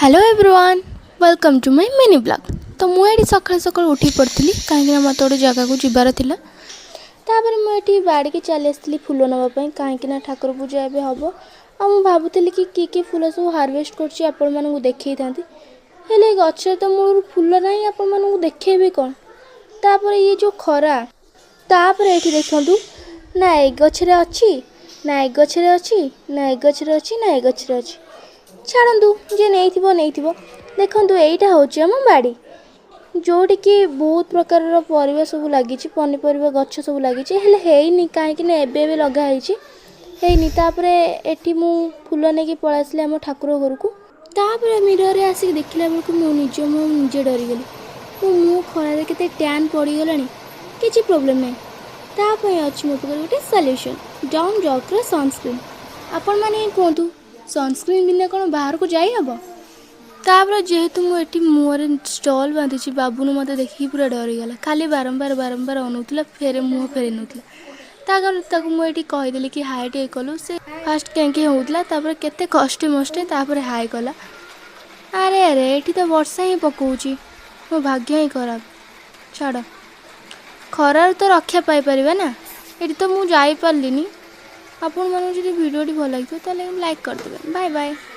Hello everyone, welcome to my mini vlog. ତ ମୁଁ ଏଠି ସକାଳୁ ସକାଳୁ ଉଠି ପଡ଼ିଥିଲି, କାହିଁକିନା ମୋତେ ଗୋଟେ ଜାଗାକୁ ଯିବାର ଥିଲା। ତାପରେ ମୁଁ ଏଠି ବାଡ଼ିକି ଚାଲି ଆସିଥିଲି ଫୁଲ ନେବା ପାଇଁ, କାହିଁକିନା ଠାକୁର ପୂଜା ଏବେ ହେବ। ଆଉ ମୁଁ ଭାବୁଥିଲି କି କି କି ଫୁଲ ସବୁ ହାରଭେଷ୍ଟ କରୁଛି, ଆପଣମାନଙ୍କୁ ଦେଖେଇଥାନ୍ତି। ହେଲେ ଏ ଗଛରେ ତ ମୂଳରୁ ଫୁଲ ନାହିଁ, ଆପଣମାନଙ୍କୁ ଦେଖେଇବି କ'ଣ? ତାପରେ ଇଏ ଯେଉଁ ଖରା। ତାପରେ ଏଠି ଦେଖନ୍ତୁ ନା, ଏ ଗଛରେ ଅଛି ନା, ଏ ଗଛରେ ଅଛି ନା, ଏ ଗଛରେ ଅଛି ନା, ଏ ଗଛରେ ଅଛି। ଛାଡ଼ନ୍ତୁ, ଯିଏ ନେଇଥିବ ନେଇଥିବ। ଦେଖନ୍ତୁ, ଏଇଟା ହେଉଛି ଆମ ବାଡ଼ି, ଯେଉଁଠିକି ବହୁତ ପ୍ରକାରର ପରିବା ସବୁ ଲାଗିଛି, ପନିପରିବା ଗଛ ସବୁ ଲାଗିଛି। ହେଲେ ହେଇନି, କାହିଁକି ନା ଏବେ ଏବେ ଲଗା ହେଇଛି, ହେଇନି। ତାପରେ ଏଠି ମୁଁ ଫୁଲ ନେଇକି ପଳେଇ ଆସିଲି ଆମ ଠାକୁର ଘରକୁ। ତାପରେ ମିରରରେ ଆସିକି ଦେଖିଲା ବେଳକୁ ମୁଁ ନିଜ ମୁଁ ନିଜେ ଡରିଗଲି। ମୁଁ ଖରାରେ କେତେ ଟ୍ୟାନ୍ ପଡ଼ିଗଲାଣି। କିଛି ପ୍ରୋବ୍ଲେମ୍ ନାହିଁ, ତା ପାଇଁ ଅଛି ମୋ ପାଖରେ ଗୋଟେ ସଲ୍ୟୁସନ୍, ଡମ୍ ଡକ୍ର ସନସ୍କ୍ରିନ୍। ଆପଣମାନେ ହିଁ କୁହନ୍ତୁ, ସନସ୍କ୍ରିନ୍ ବିନା କ'ଣ ବାହାରକୁ ଯାଇହେବ? ତାପରେ ଯେହେତୁ ମୁଁ ଏଠି ମୁହଁରେ ଷ୍ଟଲ୍ ବାନ୍ଧିଛି, ବାବୁନୁ ମୋତେ ଦେଖିକି ପୁରା ଡରିଗଲା। ଖାଲି ବାରମ୍ବାର ବାରମ୍ବାର ଅନଉଥିଲା, ଫେରେ ମୁହଁ ଫେରେଇ ନେଉଥିଲା। ତାପରେ ତାକୁ ମୁଁ ଏଠି କହିଦେଲି କି ହାଏ ଟିକେ କଲୁ। ସେ ଫାଷ୍ଟ କେଁ କେଁ ହେଉଥିଲା, ତାପରେ କେତେ କଷ୍ଟେ ମଷ୍ଟେ ତାପରେ ହାଏ କଲା। ଆରେ ଆରେ, ଏଠି ତ ବର୍ଷା ହିଁ ପକାଉଛି। ମୋ ଭାଗ୍ୟ ହିଁ ଖରାପ। ଛାଡ଼, ଖରାରୁ ତ ରକ୍ଷା ପାଇପାରିବା ନା। ଏଠି ତ ମୁଁ ଯାଇପାରିଲିନି। ଆପଣମାନଙ୍କୁ ଯଦି ଭିଡ଼ିଓଟି ଭଲ ଲାଗିଥିବ, ତାହେଲେ ଲାଇକ୍ କରିଦେବେ। Bye bye.